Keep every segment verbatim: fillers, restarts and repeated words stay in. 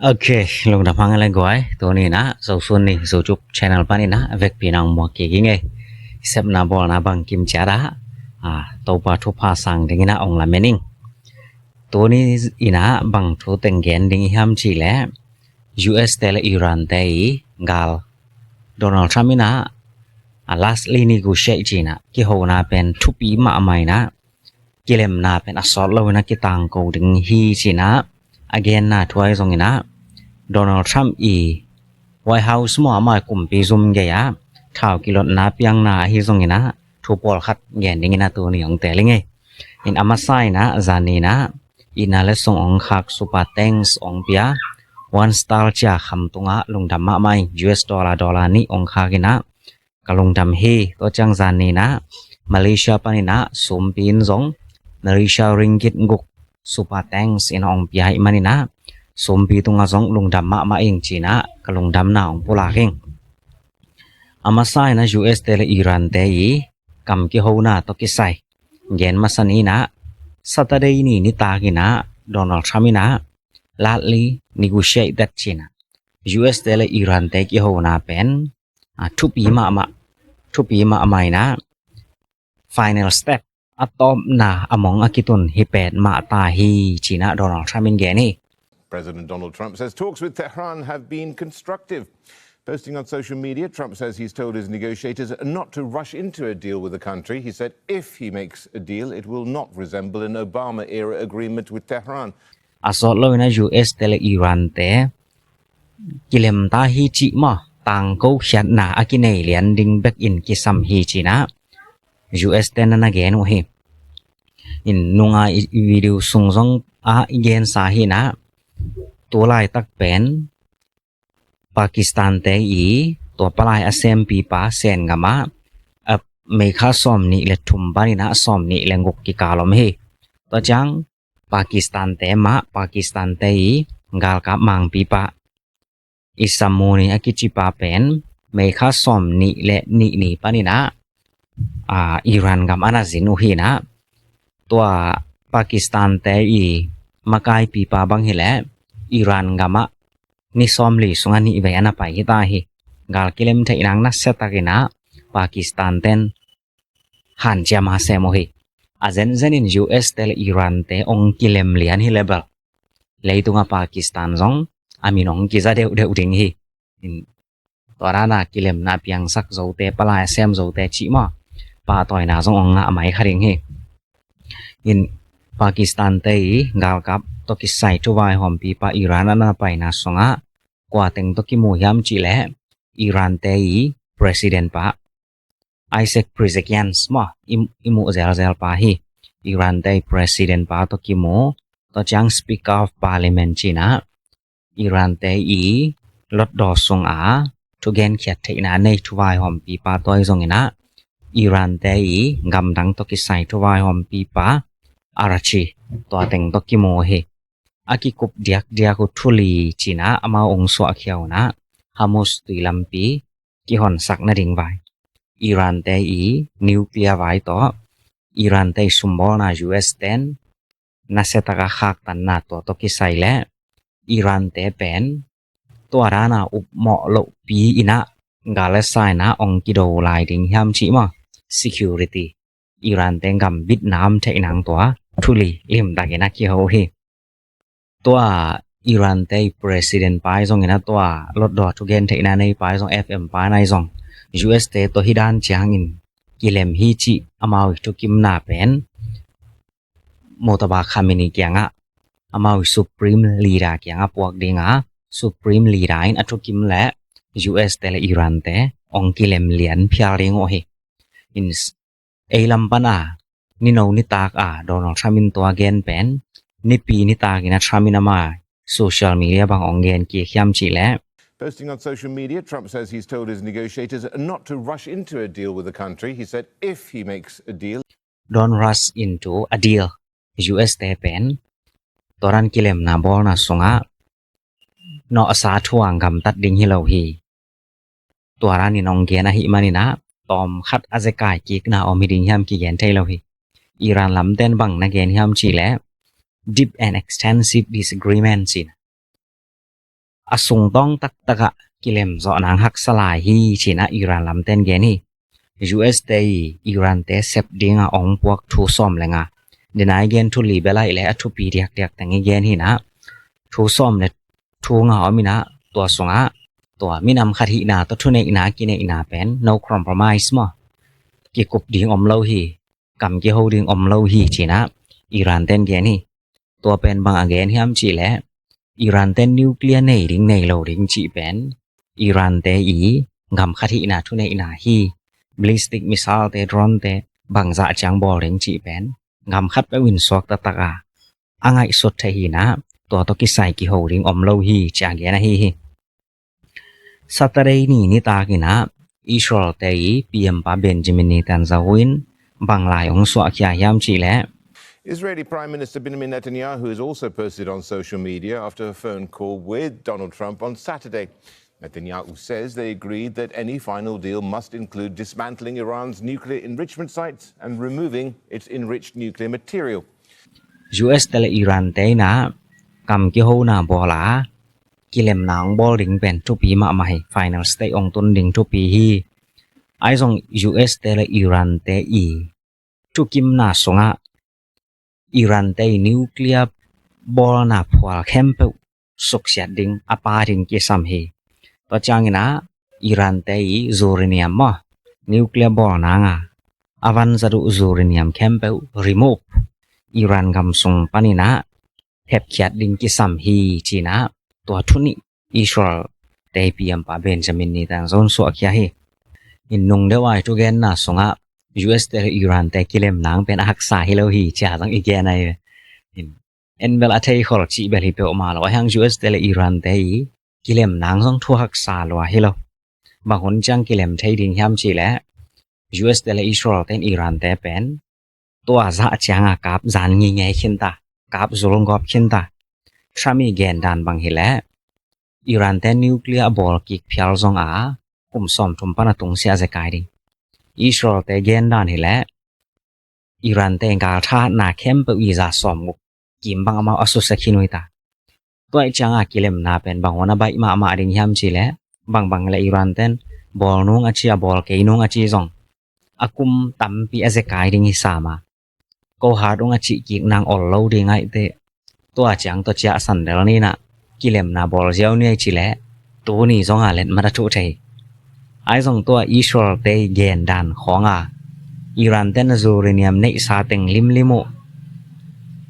Ok, lungdam hang le guai. Tuni in ah Zo Sun Ni YouTube channel panin ah vekpi in ah hong muak kik ing ei. Sepna bawlna bangkim ciat ah, ah, Topa thupha sang dingin ah hong lamen ing. Tuni in ah bang thu teng gen ding i hiam cih leh, U S te le Iran te i gal, Donald Trump in ah, a lastly negotiate ci-in ah kihona pen thupi mahmah in ah, kilemna pen a sawt lo in ah kitangko ding hi ci-in ah a genna thu ahi zongin ah, Donald Trump i White House maw, amah i kumpi zum gei ah thau kilotna piakna ahi zongin ah thu pawlkhat gen dingin ah tuni hong teel ing ei. In a masa in ah zan ni in ah itna le sung hong khak super thanks hong pia, one star ci-a kham tungah lungdam mahmah ing. U S dollar, dollar nih hong khak in ah ka lungdam hi. Tua ciang zan ni in ah Malaysia panin ah sumpi in zong Malaysia ringgit guk super thanks in ah hong pia ahih manin ah sumpi tungah zong lungdam mahmah ing ci-in ah ka lungdamna hong pulak ing. A masa in ah U S te le Iran te i kam kihona tawh kisai gen masa ni in ah, Saturday ni nitak in ah Donald Trump in ah lastly negotiate that ci-in ah U S te le Iran te kihona pen, ah, thupi mahmah, thupi mahmah in ah final step, a tawpna a mong a kitun hi pet mah ta hi ci-in ah Donald Trump in gen hi. President Donald Trump says talks with Tehran have been constructive. Posting on social media, Trump says he's told his negotiators not to rush into a deal with the country. He said if he makes a deal, it will not resemble an Obama-era agreement with Tehran. A sawt lo in ah U S te le Iran te kilem ta hi cih maw, tangko khiatna a kinei lian ding bekin kisam hi ci-in ah U S te na na gen uh hi. In nunga i, i video sung zong ah i gensa hi in ah, tu laitak pen Pakistan te i tua palai a sempipa Sen gam ah, a, May kha sawm nih le thum panin ah sawm nih le guk kikal om hi. Tua ciang Pakistan te mah, Pakistan te i galkap mangpipa Isa Muni a kicipa pen May kha sawm nih le nih ni panin ah, ah, Iran gam ah na zin uh hi in ah, tua Pakistan te i makaipipa bang hi leh Iran gam ah ni sawmli sungah nih vei a na pai hi ta hi. Gal kilem theih nang nasia takin ah Pakistan ten hanciam a sem uh hi. A zenzenin U S te le Iran te hong kilem lian hi leh bel, leitungah Pakistan zong a min hong kiza deuhdeuh ding hi. In, tua dan a kilemna piangsak zote, palai a sem zote cih maw, pahtawina zong hong ngah mai kha ding hi. In, Pakistan te i galkap tawh kisai thuvaihawmpipa Iran a na paina sungah kua teng tawh kimu hiam cih leh, Iran te i president pa Isaac Pezeshkian maw, i, i muh zelzel pa hi. Iran te i president pa tawh kimu, tua ciang Speaker of Parliament ci-in ah Iran te i lotdaw sungah thugenkhiat theihna nei thuvaihawmpipa tua ahi zongin ah, Iran te i gamdang tawh kisai thuvaihawmpipa Araghchi, tua teng tawh kimu hi. A kikup diakdiak uh thu li ci-in ah amau hong suahkhia uh in ah, Hormuz tuilampi kihonsak nading vai, Iran te i nuclear vai tawh Iran te i sumbawlna U S ten nasia taka khaktanna tua tawh kisai leh, Iran te pen tua dan a upmawh lohpi in ah gal le sa in ah hong kido lai ding hiam cih maw, security, Iran te gambitna om theih nang tua thu li limtakin a kiho hi. Tua Iran te i president pa ahi zongin ah, tua lotdaw thugen theihna nei pa ahi zong, F M pa in ahi zong, U S te tawh hih dan ciangin kilem hi cih amau i thukimna pen Mojtaba Khamenei kiangah, amau i supreme leader kiangah puak ding a, supreme leader in a thukim leh U S te le Iran te hong kilem lian phial ding uh hi. In, ei lam pan a, nino nitak a Donald Trump in tua gen pen, nipi nitak in a Trump in ama social media bang hong gen kik hiam cih leh, posting on social media, Trump says he's told his negotiators not to rush into a deal with the country. He said if he makes a deal, don't rush into a deal. U S te pen tua dan kilemna bawlna sungah nawhsa thu a gamtat ding hi lo hi. Tua dan in hong gen ahih manin ah, tawmkhat a zekai kikna om hi ding hiam kigen thei lo hi. Iran lamten bang na gen hiam cih leh, deep and extensive disagreement ci-in, a sungtawng taktakah kilem zawh nang haksa lai hi, ci-in ah Iran lamten gen hi. U S te i Iran te sep dinga ong puak thu sawm le nga, den a i gen thu li bel ahih leh a thupi diakdiak teng i gen hi-in ah, thu sawm le thu nga om in ah, tua sungah tua minam khat hihna tawh thuneihna kineihna pen no compromise maw, kikup ding om lo hi, kam kiho ding om lo hi, ci-in ah Iran ten gen hi. Tua pen bang a gen hiam cih leh, Iran ten nuclear nei ding nei lo ding cih pen Iran te i gam khat hihna thuneihna hi. Ballistic missile te, drone te bangzah ciang bawl ding cih pen gam khat peuh in suak taktak a, a ngaihsut thei hi-in ah, tua tawh kisai kiho ding om lo hi, ci-a gen ahi hi. Saturday ni nitak in ah Israel te i P M pa Benjamin Netanyahu in bang lai ong suahkhia hiam cih leh, Israeli Prime Minister Benjamin Netanyahu has also posted on social media after a phone call with Donald Trump on Saturday. Netanyahu says they agreed that any final deal must include dismantling Iran's nuclear enrichment sites and removing its enriched nuclear material. U S te le Iran te in ah kam kihona bawl a, kilemna ong bawl ding pen thupi mahmah hi, final stage ong tun ding thupi hi. Ahi zong U S te le Iran te i thukimna sungah Iran te i nuclear bawlna phual khempeuh suksiat ding a pa ding kisam hi. Tua ciangin ah Iran te i uranium maw, nuclear bawl nanga a vanzat uh uranium khempeuh remove, Iran gam sung panin ah hepkhiat ding kisam hi, ci-in ah tua thu nih Israel te i P M pa Benjamin Netanyahu in suahkhia hi. In nung deuh a i thugenna sungah U S te le Iran te kilemna pen a haksa hi lo hi, ci-a zong i gen ahi ve. In, en bel a theikhol cih bel hi peuhmah lo, ahi hang U S te le Iran te i kilemna zong thu haksa lua hi lo. Bang hun ciang kilem thei ding hiam cih leh, U S te le Israel te in Iran te pen tua zah cianga kap zan ngingei khin ta, kap zul gawp khin ta. Trump i gen dan bang hi leh, Iran te nuclear a bawl kik phial zong a kum sawmthum pan a tungsiah zekai ding. Israel te gen dan hi leh, Iran te gal thahatna khempeuh i za sawmguk kim bang amau a susia khin uh hi ta. Tua i cianga kilemna pen bang hun a baih mahmah ding hiam cih leh, bangbang le Iran ten bawl nung a ci, a bawl kei nung a ci zong a kum tampi a zekai ding hi sam a, ko hat ung a cih kik nang ol lo ding ahih teh, tua ciang tua ciah sandal ni-in ah kilemna bawl ziau ni ei ci leh, tuni zong a letmat a thuh thei. Ahi zong tua Israel te i gen dan khawng a, Iran ten a uranium neihsa teng limlim uh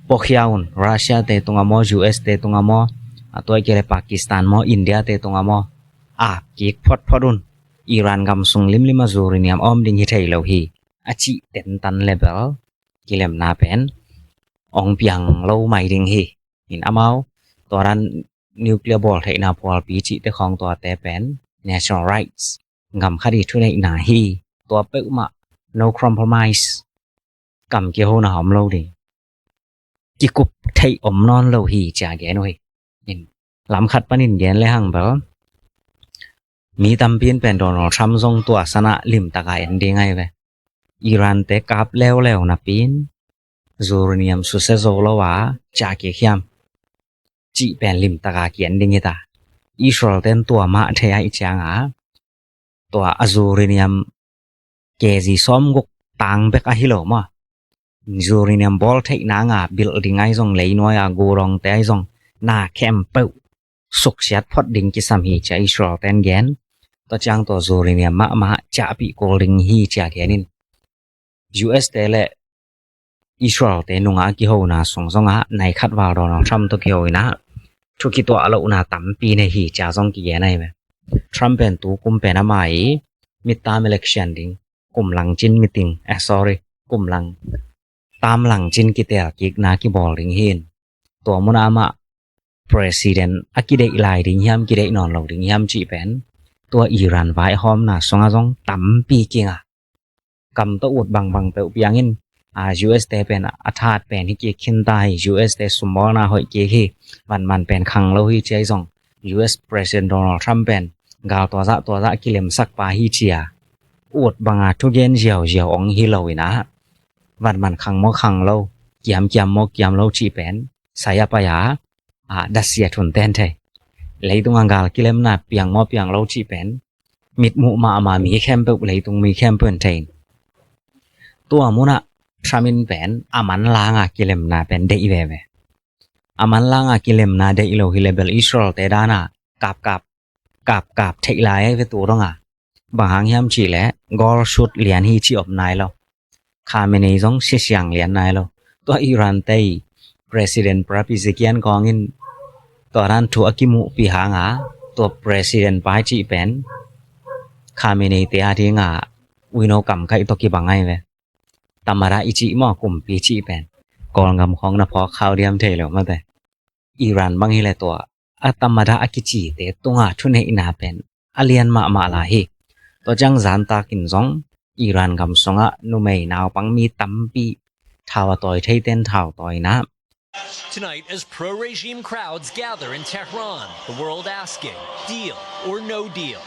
puakhia un, Russia te tungah maw, U S te tungah maw, a tua i kei le Pakistan maw, India te tungah maw, a kik photphot un. Iran gam sung limlim a uranium a om ding hi thei lo hi, a cih tentan le bel kilemna pen ong piang lo mai ding hi. In amau tua dan nuclear bawl theihna phualpi cihte khawng tuate pen national rights, gam khat i thuneihna hi. Tua peuhmah no compromise, kam kihona om lo ding, kikup theih om nawn lo hi, ci-a gen uh hi. In lam khat panin gen le hang bel, mi tampi in pen Donald Trump zong tua san ah limtak a en ding ahi ve. Iran te kap leuleu napi in uranium susia zo lo a ciah kik hiam cih pen limtak a ki-en ding hi ta. Israel ten tua mah thei ahih cianga, tua a uranium K G sawmguk tang bek ahi lo maw, uranium bawl theih nanga building ahi zong, leinuai a gurong te ahi zong, na khempeuh suksiat phot ding kisam hi, ci-a Israel ten gen. Tua ciang tua uranium mahmah ciahpih kul ding hi, ci-a gen in. U S te le Israel te nungah a kihona sung zongah nai khat val Donald Trump tawh kiho in ah thu kituah lohna tampi nei hi, ci-a zong kigen ahi ve. Trump pen tu kum pen ama i midterm election ding, kum lang cin meeting, eh, sorry, kum lang, tam lang cin kitel kikna kibawl ding hi in, tua munah amah president a kideih lai ding hiam, kideih nawn lo ding hiam cih pen tua Iran vaihawmna sungah zong tampi kinga. Kam tawh ut bangbang peuh piang in, a, U S te pen a that pen hi kik khin ta hi, U S te sumbawlna hoih kik hi, vanman pen khang lo hi, ci-a hi zong, U S President Donald Trump pen gal tuazah tuazah kilemsak pa hi, ci-a ut banga thugen ziauziau ong hi lo in ah, vanman khang maw khang lo, kiamkiam maw kiam lo cih pen sai a pai a, a, dasia thun ten thei. Leitung a gal kilemna piang maw piang lo cih pen mitmuh mahmah mi khempeuh, leitung mi khempeuh in thei in. Tua munah Trump in pen a manlanga kilemna pen deih veve. A manlanga kilemna deih lo hi leh bel Israel te dana kapkap kapkap theih lai ve tu dong a. Bang hang hiam cih leh gol sut lian hi cih om nai lo. Khamenei zong sisiang lian nai lo. Tua Iran te i President Pezeshkian kawng in tua dan thu a kimuhpih hanga tua President pa i cih pen Khamenei te a dinga uino kam kaih tawh kibang ahi ve. Tamada i cih maw, kumpi cih pen Kawlgam khawng na phawk khau diam thei lo mate. Iran bang hi leh tua a tamada a kicite tunga thuneihna pen a lian mahmah lai hi. Tua ciang zantakin zong Iran gam sungah numei naupang mi tampi thau a tawi theiten thau tawina. Tonight, as pro-regime crowds gather in Tehran, the world asking, deal or no deal?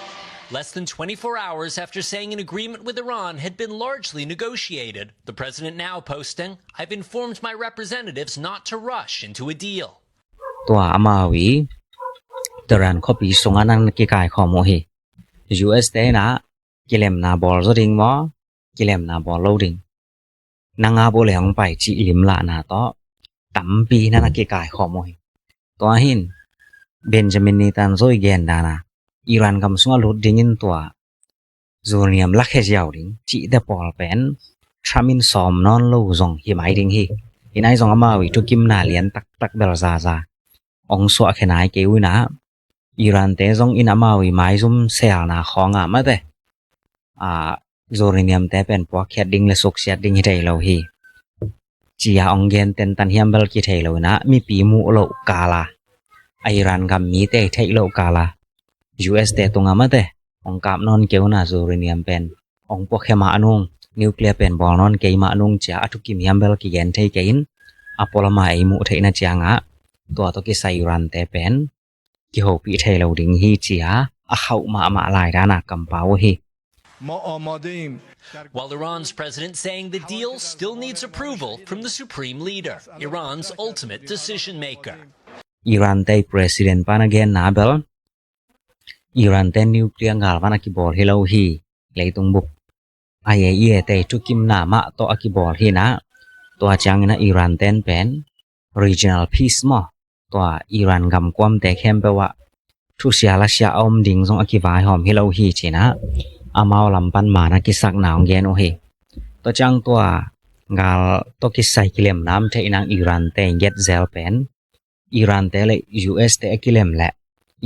Less than twenty-four hours after saying an agreement with Iran had been largely negotiated, the president now posting, "I've informed my representatives not to rush into a deal." Tua amau i Tehran khuapi sungah na kikaikhawm uh hi. U S te na kilemna bawl zaw ding maw, kilemna bawl lo ding, na ngap uh leh hong pai cih limlahna tawh tampi na na kikaikhawm uh hi. Tua hin Benjamin Netanyahu i gen dana Iran gam sungah lut dingin tua uranium lakhia ziau ding cihte pawl pen Trump in sawm nawn lo zong hi mai ding hi. Hi nai zong amau i thukimna lian taktak bel zaza ong suahkhia nai kei uh inah Iran te zong in amau i maizum selna khawngah mate a uranium te pen puakkhiat ding le suksiat ding hi thei lo hi, ci-a ong gen tentan hiam bel kithei lo inah mipi muh loh kala a Iran gam mite theih loh kala U S te tungah mate ong kap nawn kei uh inah uranium pen ong puakkhe mah nung, nuclear pen bawl nawn kei mah nung ci-a a thukim hiam bel kigen thei kei in a pualama ei muh theihna ciangah tua tawh kisai Iran te pen kihopih thei lo ding hi ci-a a khauh mahmah lai dana kampau uh hi. While Iran's president saying the deal still needs approval from the supreme leader, Iran's ultimate decision maker. Iran te president pana genna bel Iran te nuclear galvan a kibawl hi lo hi. Leitung bup a IAEA te thukimna mah tawh a kibawl hi inah tua ciangin a Iran ten pen regional peace maw, tua Iran gamkuamte khempeuh ah thusia lasia a om ding zong a kivaihawm hi lo hi ci inah amau lam pan man a kisakna ong gen uh hi. Tua ciang tua gal tawh kisai kilemna om theih inah Iran te i get zel pen Iran te le U S te a kilem le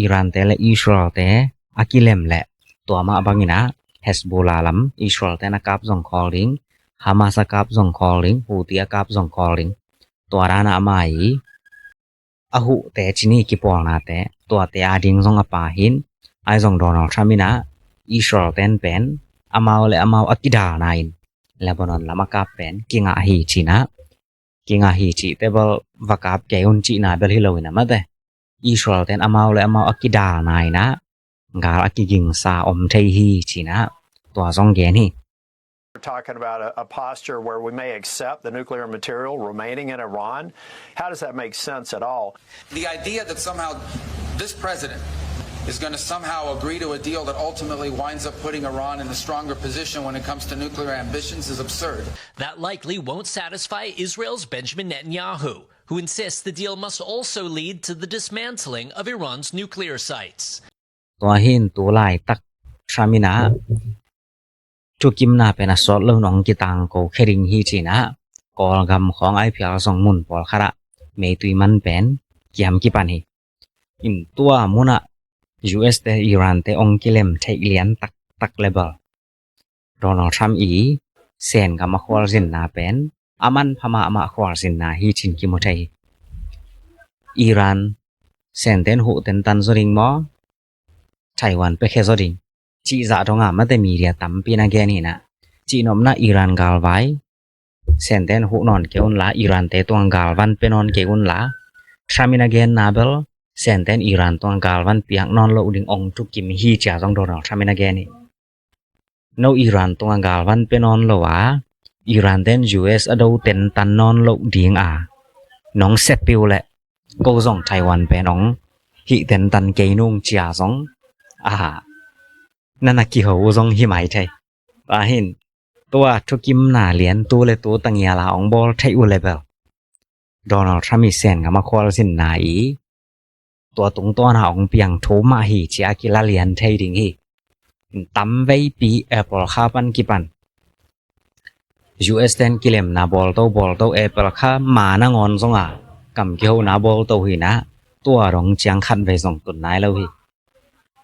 Iran te le Israel te a kilem le tua mah bangin a Hezbollah lam Israel te na kap zong khawl ding, Hamas a kap zong khawl ding, Houthi a kap zong khawl ding. Tua dana amai a huhte cini kipawlnate tuate a ding zong a pa hin ai zong Donald Trump inah Israel ten pen amau le amau a kidalna in Lebanon lam a kap pen kingah hi ci inah kingah hi cihte bel va kap kei un cihna bel hi lo inah mate Israel ten amau le amau a kidalna inah gal a kigingsa om thei hi ci inah tua zong gen hi. We're talking about a, a posture where we may accept the nuclear material remaining in Iran. How does that make sense at all? The idea that somehow this president is going to somehow agree to a deal that ultimately winds up putting Iran in a stronger position when it comes to nuclear ambitions is absurd. That likely won't satisfy Israel's Benjamin Netanyahu, who insists the deal must also lead to the dismantling of Iran's nuclear sites. Tua hin tu laitak Trump inah thukimna pen a sawt lo nong kitangko khe ding hi ci inah Kawlgam khawng ai phial zong mun pawlkhat ah meitui man pen kiam kipan hi. In tua munah U S te Iran te ong kilem theih lian taktak le bel Donald Trump i Sen gam a khualzinna pen a manpha mahmah khualzinna hi cin kimu thei hi. Iran Senten huh tentan zaw ding maw, Taiwan pekhe zaw ding cih zah dong a mate media tampi na gen hi inah, cihnopna Iran galvai Senten huh nawn kei unla, Iran te tungah galvan pe nawn kei unla, Trump in a genna bel Senten Iran tungah galvan piak nawn loh ding ong thukim hi cia zong Donald Trump in a gen hi. No Iran tungah galvan pe nawn lo a, Iran ten U S a do tentan nawn loh ding a nong sepih uh leh ko zong Taiwan pen ong hih tentan kei nung cia zong, a, nana kiho uh zong hi mai thei. Tua hin, tua thukimna lian tu le tu tangiala ong bawl thei uh le bel, Donald Trump i Sen ngam a khualzinna i tua tungtawna ong piang thu mah hi cia kila lian thei ding hi. Tam veipi April kha pan kipan U S ten kilemna bawlto bawlto, April kha ma nangawn zonga kam kihona bawlto hina, tua dong ciang khat vei zong tun nai lo hi.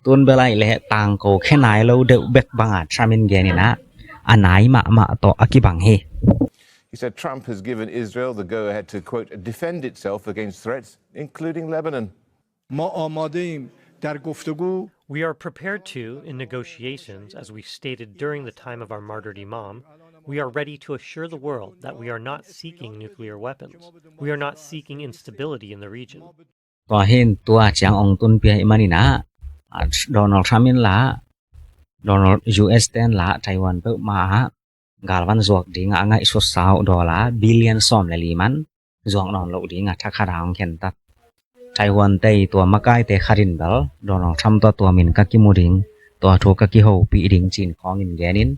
Tun bel aih leh tangko khe nai lo deuh bek banga Trump in geninah a nai mahmah tawh a kibang hi. He said Trump has given Israel the go-ahead to, quote, defend itself against threats, including Lebanon. ما آماده‌ایم در گفتگو. We are prepared to, in negotiations, as we stated during the time of our martyred imam, we are ready to assure the world that we are not seeking nuclear weapons. We are not seeking instability in the region. Tua hin tua ciang ong tunpia i maninah, a, Donald Trump in la, Donald U S ten la Taiwan peuhmah ah galvan zuak dingah a ngaihsut sau dollar billion sawm le li man zuak nawn loh dingah thakhat a ong khentat. Taiwan tei tua makaite khatin bel Donald Trump tua tua min ka kimu ding, tua thu ka kihopih ding cin khawngin genin,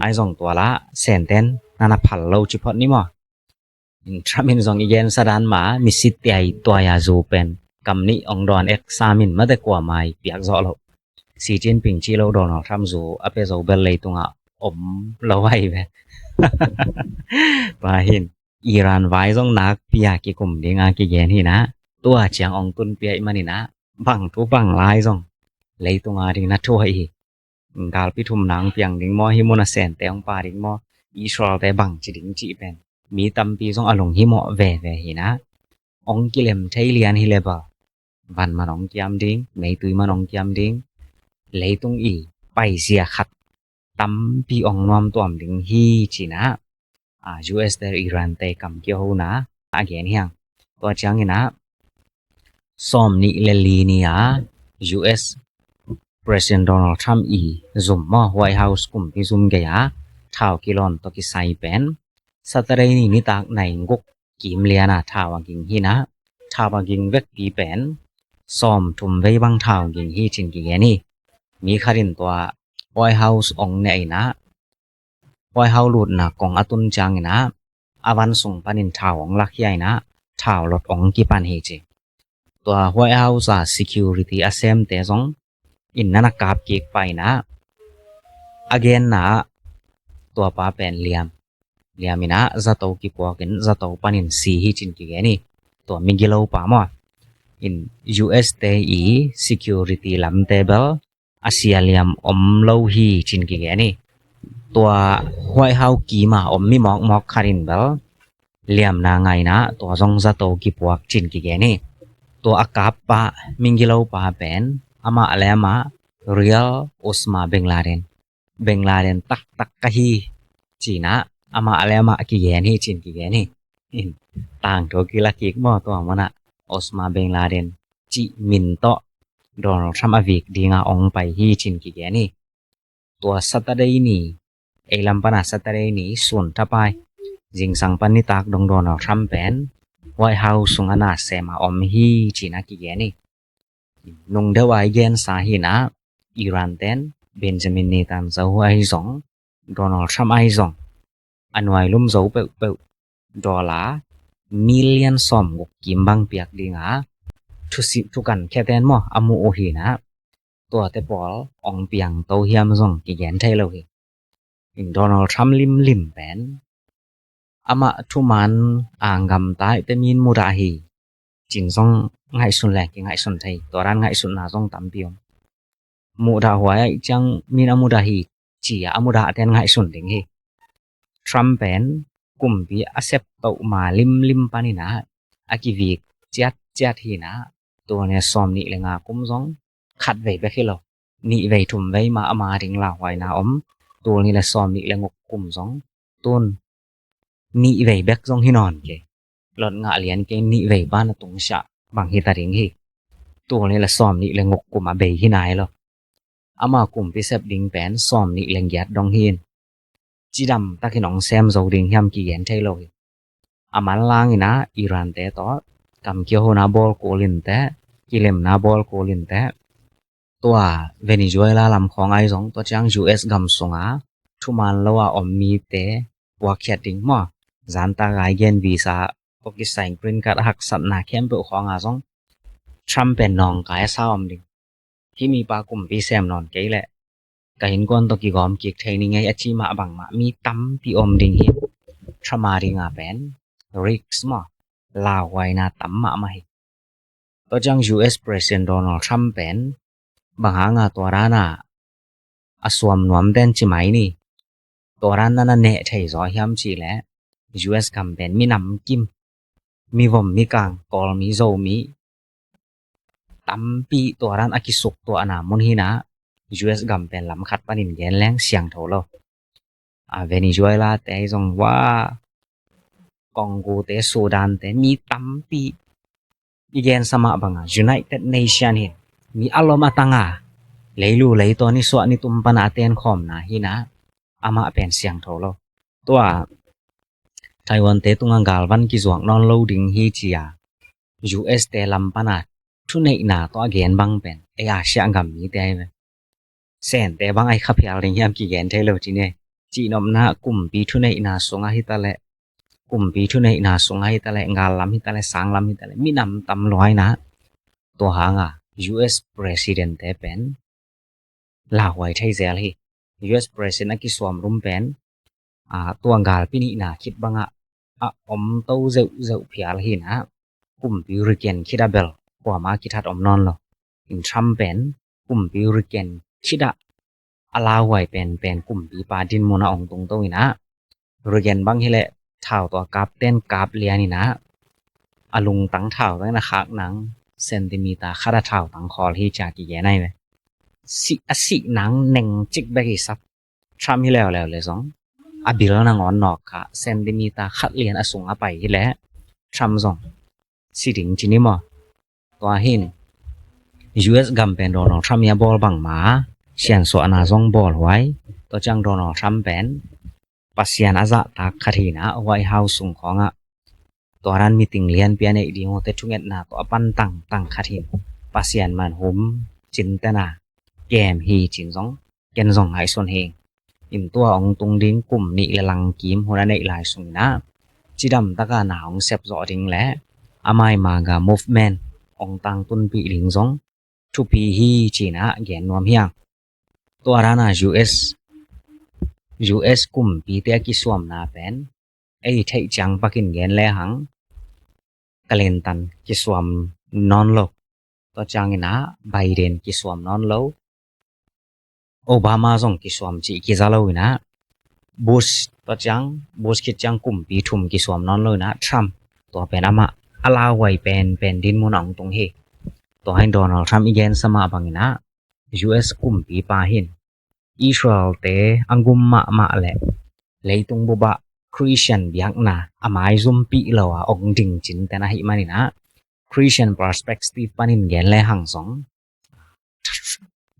ai zong tua la Senten nana phal lo ci phot ni maw? Trump in zong i gensa dan ma, misi tiaituai a zu pen kam nih ong dawn ek samin mate kuamai piak zawh loh. Xi Jinping cih loh Donald Trump zu a pia zo bel leitungah om lo ahi ve. Tua hin Iran vai zong nakpi a kikum dinga kigen hinah, tua ciang ong tunpia i maninah bang thu bang lai zong leitunga ding na thu ahi hi. Galpi thumna ong piang ding maw, hih muna Sente ong pia ding maw, Israelte bang ci ding cih pen mi tampi zong a lunghimawh veve hinah, ong kilem thei lian hi le bel van man ong kiam ding, meitui man ong kiam ding, leitung i paizia khat tampi ong nuamtuam ding hi cinah, a, U S te Iran te kam kihona a gen hiang. Tua cianginah sawm nih le li ni a U S President Donald Trump i zum maw, White House kumpi zum gei a thau kilawn tawh kisai pen Saturday ni nitak nai guk kim liana thau a ging hinah, thau a ging vekpi pen sawm thum vei bang thau ging hi cin kigen hi. Mi khatin tua White House ong ne inah, White House lutna kong a tun cianginah a van sung panin thau ong lakkhia inah thau lot ong kipan hi ci. Tua White House a security a semte zong in nana kap kik painah a genna ah tua pa pen liam, liam inah zato kipuakin zato panin si hi cin kigen hi. Tua migilo pa maw, in U S te i security lamte bel a sia liam om lo hi cin kigen hi. Tua White House kima om mi mawkmawk khatin bel liamna ngaina tua zong zato kipuak cin kigen hi. Tua a kappa migilo pa pen amah le amah real Osama bin Laden, bin Laden taktak ka hi cinah amah le amah kigen hi cin kigen hi. Tangthu kila kik maw, tua munah Osama bin Laden cih min tawh Donald Trump a vik dinga ong pai hi cin kigen hi. Tua Saturday ni, ei lam pana Saturday ni sun thapai, zingsang pan nitak dong Donald Trump pen White House sungah nasem a om hi cinah kigen hi. Nung deuh a i gensa hinah Iran ten Benjamin Netanyahu ahi zong, Donald Trump ahi zong, a nuai lum zo peuhpeuh dollar million sawm guk kim bang piak dinga thusi, thukan kheten maw a muh uh hinah, tuate pawl ong piangto hiam zong kigen thei lo hi. In Donald Trump limlim pen amah thuman a gamtaite min mudah hi cin zong ngaihsun leng kingaihsun thei, tua dan ngaihsutna zong tampi om. Mudah huai aih ciang min a mudah hi ci-a a mudahten ngaihsun ding hi. Trump pen kumpi a septoh ma limlim paninah a kivik ciatciat hinah, tua ne sawm nih le nga kum zong khat vei bek hi lo, nih vei thum vei ma ama ding lauhuaina om. Tul nih le sawm nih le guk kum zong tun nih vei bek zong hi nawn kei. Lot ngah lian kei, nih vei pan a tungsiah bang hita ding hi. Tul nih le sawm nih le guk kum a bei hi nai lo. Ama kumpi sep ding pen sawm nih le giat dong hi in, cidam takin ong sem zo ding hiam kigen thei lo hi. A manlangin ah Iran te tawh kam kihona bawl kul inteh, kilemna bawl kul inteh. Tua Venezuela lam khawng ahi zong tua ciang U S gam sunga thuman lo a om mite puakkhiat ding maw, zanta gai gen visa tawh kisai green card a haksatna khempeuh khawnga zong Trump pen nawngkai a sa om ding. Hih mipa kumpi sem nawn kei leh ka innkuan tawh kigawm kik thei ni ngei a ci mah bangmah mi tampi om ding hi. Trump a dinga pen risk maw, lauhuaina tam mahmah hi. Tua ciang U S President Donald Trump pen bang hanga tua dana a suam nuam den ci mai ni. Tua dan nana neh thei zaw hiam cih leh U S gam pen minam kim, mivom mikang, Kawlmi Zomi tampi tua dan a kisuk tuahna mun hinah U S gam pen lam khat panin gen leng siangtho lo. A Venezuela te zong wa, Congo te, Sudan te, mi tampi i gensa mah banga United Nation hin mi a lom a tanga leilu leitaw ni suah ni tum pana a tenkhawmna hinah amah pen siangtho lo. Tua Taiwan te tunga galvan kizuak nawn lo ding hi cia U S te lam pana thuneihna tawh a gen bang pen ei Asia gam mite ahi ve. Sente bang ai kha phial ding hiam kigen thei lo ci ne. Cihnopna kumpi thuneihna sunga hitaleh, kumpi thuneihna sunga hitaleh, gal lam hitaleh, sang lam hitaleh, minam tam luaina tua hanga U S President te pen lauhuai thei zel hi. U S President a kisuam rum pen a tua galpi nihna khit bangah a om to zeuhzeuh phial hinah kumpi riken khit a bel kuama kithat om nawn lo. In Trump pen kumpi riken khit ah a lauhuai penpen kumpipa dinmun a ong tungto inah riken bang hileh thau tua kapten kap lian inah a lungtang thau tangin a khak nang centimeter khat a thau tang khawl hi cia kigen ahi ve. Sih a sih nang neng cik bek i sap. Trump hi leuleu le zong a bil nangawn nawk kha centimeter khat lian a sung a pai hileh Trump zong si ding ci ni maw. Tua hin U S gam pen Donald Trump i a bawl bangma siansuahna zong bawl huai. Tua ciang Donald Trump pen Pasian a zahtak khat hinah White House sung khawngah tua dan meeting lianpi a neih ding uh te thungetna tawh a pan tangtang khat hin Pasian manhum cintena kem hi cin zong ken zong ngaihsun hi. In tua ong tung ding kum nih le langkim hun a neih lai sunginah cidam taka na ong sep zawh ding le amai MAGA movement ong tangtunpih ding zong thupi hi cinah gen nuam hiang. Tua dana U S U S kumpite a kisuamna pen ei theih ciang pakin gen lehang Clinton kisuam nawn lo. Tua cianginah Biden kisuam nawn lo. Obama zong kisuam cih kiza lo inah Bush, tua ciang Bush khit ciang kumpi thum kisuam nawn lo inah Trump tua pen amah a lauhuai penpen dinmun a ong tung hi. Tua hin Donald Trump i gensa mah banginah U S kumpipa hin Israel te a gum mahmah le leitung bupah Christian biakna a maizumpih lo a ong ding cinten ahih maninah Christian perspective panin gen lehang zong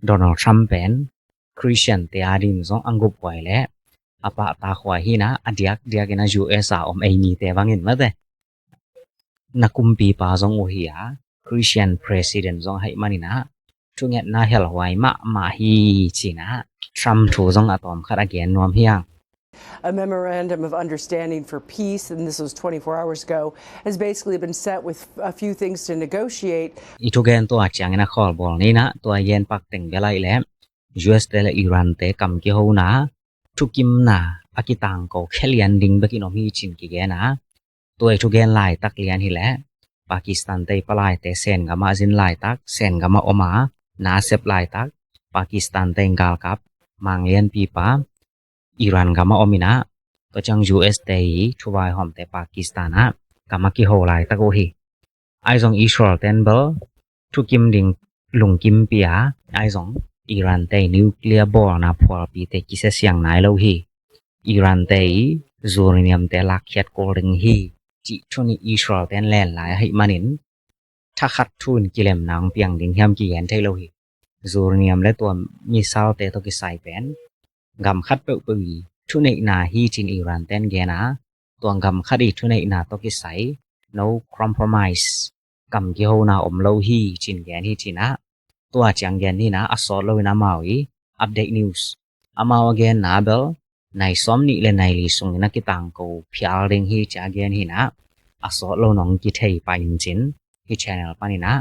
Donald Trump pen Christian te a din zong a guphuai le a pahtakhuai hinah a diakdiakin a U S a om ei mite bangin mate na kumpipa zong uh hi a Christian president zong ahih maninah thungetna helhuai mahmah hi cinah Trump thu zong a tawmkhat a gen nuam hiang. A memorandum of understanding for peace, and this was twenty-four hours ago, has basically been sent with a few things to negotiate. I thugen tua ciangin a khawlbawl ninah tua i gen pakteng bel ahih leh U S te le Iran te kam kihona thukimna a kitangko khelian ding bekin om hi cin kigen a, tua i thugen laitak lian hileh Pakistan te i palaite Sen gamah zin laitak, Sen gamah om a na a sep laitak, Pakistan te in galkap mang lianpipa Iran gamah om inah tua ciang U S te i thuvaihawmte Pakistan ah gamah kiho laitak uh hi. Ahi zong Israel ten bel thukim ding lungkimpi a, ahi zong Iran te i nuclear bawlna phualpite kisia siang nai lo hi. Iran te i uranium te lakkhiat kul ding hi cih thu nih Israel ten len lai ahih manin thakhat thu in kilemna hong piang ding hiam kigen thei lo hi. Uranium le tua missile te tawh kisai pen gam khat peuhpeuh i thuneihna hi cin Iran ten gen a, tua gam khat i thuneihna tawh kisai no compromise kam kihona om lo hi ci-in gen hi ci-in ah, tua ciang gen hi-in ah, a sawt loin amau i update news, amau a genna bel nai sawmnih le nai li sungin a kitangko phial ding hi ci-a gen hi-in ah, a sawt lo nong kithei pah in cin, hih channel panin ah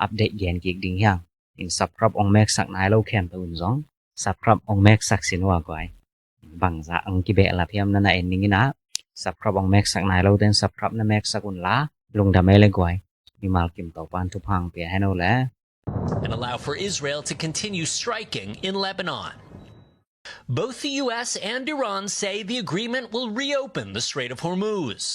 update gen kik ding hi hang. In subscribe ong meksak nai lo khempeuh in zong subscribe ong meksak sin uh a guai. Bangzah ong kibehlap hiam na na en ning in ah, subscribe ong meksak nai lote'n subscribe na meksak un la, lungdam ei le guai. Mimal kim Topa'n thupha ong pia hen o le. And allow for Israel to continue striking in Lebanon. Both the U S and Iran say the agreement will reopen the Strait of Hormuz.